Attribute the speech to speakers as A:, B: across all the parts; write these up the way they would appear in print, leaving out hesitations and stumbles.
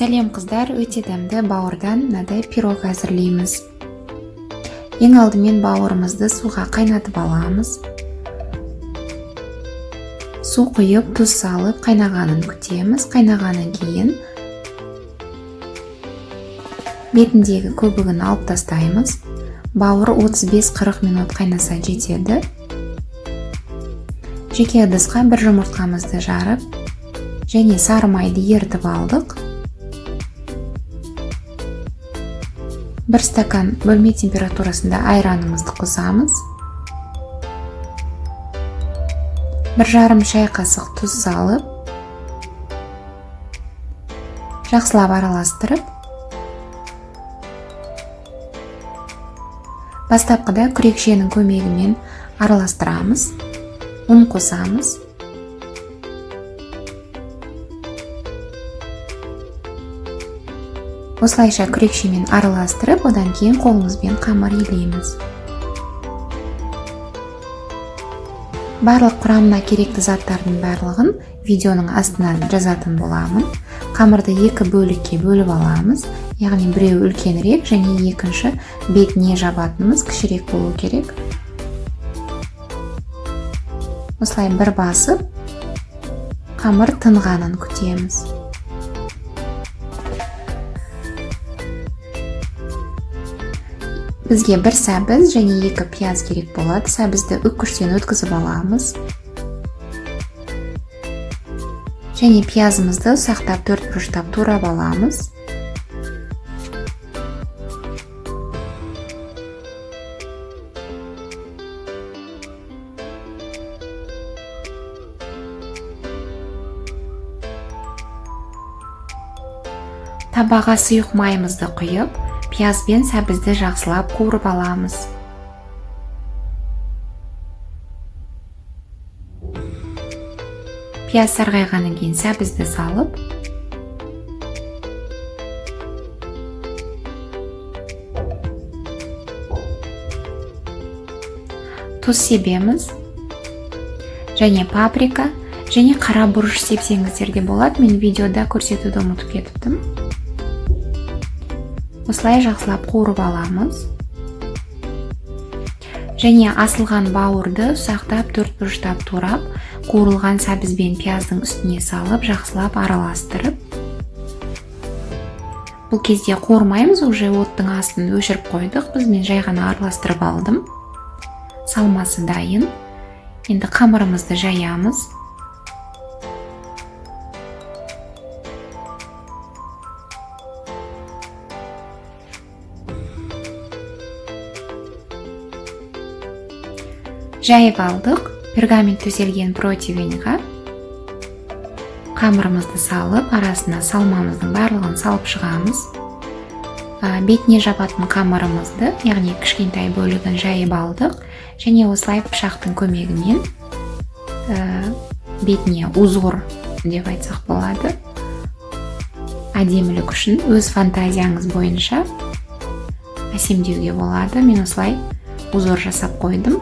A: Сәлем, қыздар! Өте дәмді бауырдан мынадай пирог әзірлейміз. Ең алдымен бауырымызды суға қайнатып аламыз. Су құйып, тұз салып, қайнағанын күтеміз. Қайнағаннан кейін бетіндегі көбігін алып тастаймыз. Бауыр 35-40 минут қайнаса жетеді. Жеке ыдысқа бір жұмыртқамызды жарып және сары майды ерітіп алдық. 1 стакан бөлме температурасында айранымызды қосамыз. 1,5 шай қасық тұз салып, жақсылап араластырып, бастапқыда күрекшенің көмегімен араластырамыз. Ұн қосамыз. Осылайша күрекшемен араластырып, одан кейін қолымызбен қамыр илейміз. Барлық құрамына керекті заттардың барлығын видеоның астына жазатын боламын. Қамырды екі бөлікке бөліп аламыз, яғни біреуі үлкенірек және екінші бетіне жабатынымыз кішірек болу керек. Осылай бір басып, қамыр тынғанын күтеміз. Бізге бір сәбіз және екі пияз керек болады. Сәбізді үккіштен өткізіп аламыз және пиязымызды ұсақтап, төрт бұрыштап турап аламыз. Табаға сұйық майымызды құйып, пияз бен сәбізді жақсылап қуырып аламыз. Пияз сарғайғаннан кейін сәбізді салып, тұз себеміз және паприка және қара бұрыш сепсеңіздер де болады. Мен видеода көрсетуді ұмытып кетіптім. Осылай жақсылап қуырып аламыз және асылған бауырды ұсақтап, төрт бұрыштап турап, қуырылған сәбіз бен пияздың үстіне салып, жақсылап араластырып, бұл кезде қуырмаймыз, уже оттың астын өшіріп қойдық біз. Мен жай ғана араластырып алдым. Салмасы дайын. Енді қамырымызды жаямыз. Жайып алдық. Пергамент төселген противеньға қамырымызды салып, арасына салмамыздың барлығын салып шығамыз. Бетіне жабатын қамырымызды, яғни кішкентай бөлігін жайып алдық және осылай пышақтың көмегімен бетіне узор деп айтсақ болады, әдемілік үшін өз фантазияңыз бойынша әсемдеуге болады. Мен осылай узор жасап қойдым.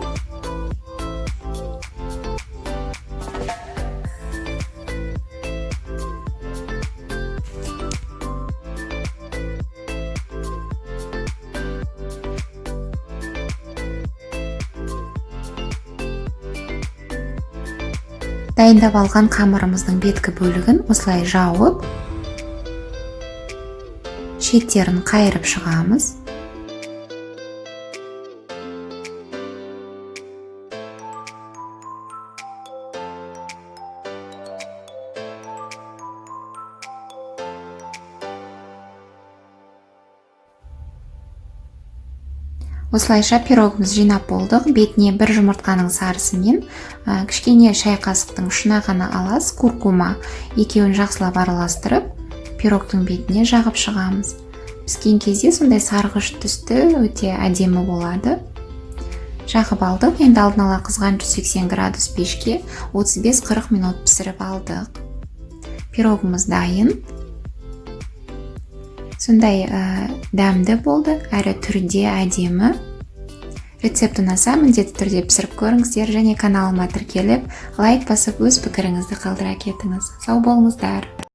A: Дайындап алған қамырымыздың беткі бөлігін осылай жауып, шеттерін қайырып шығамыз. Осылайша пирогымызды жинап болдық. Бетіне бір жұмыртқаның сарысымен кішкене шай қасықтың ұшына ғана аласыз куркума, екеуін жақсылап араластырып, пирогтың бетіне жағып шығамыз. Піскен кезде сондай сарғыш түсті, өте әдемі болады. Жағып алдық. Енді алдын ала қызған 180 градус пешке 35-40 минут пісіріп алдық. Пирогымыз дайын. Сондай дәмді болды, әрі түрде әдемі. Рецепт ұнаса, міндетті түрде пісіріп көріңіздер және каналыма тіркеліп, лайк басып, өз пікіріңізді қалдыра кетіңіз. Сау болыңыздар!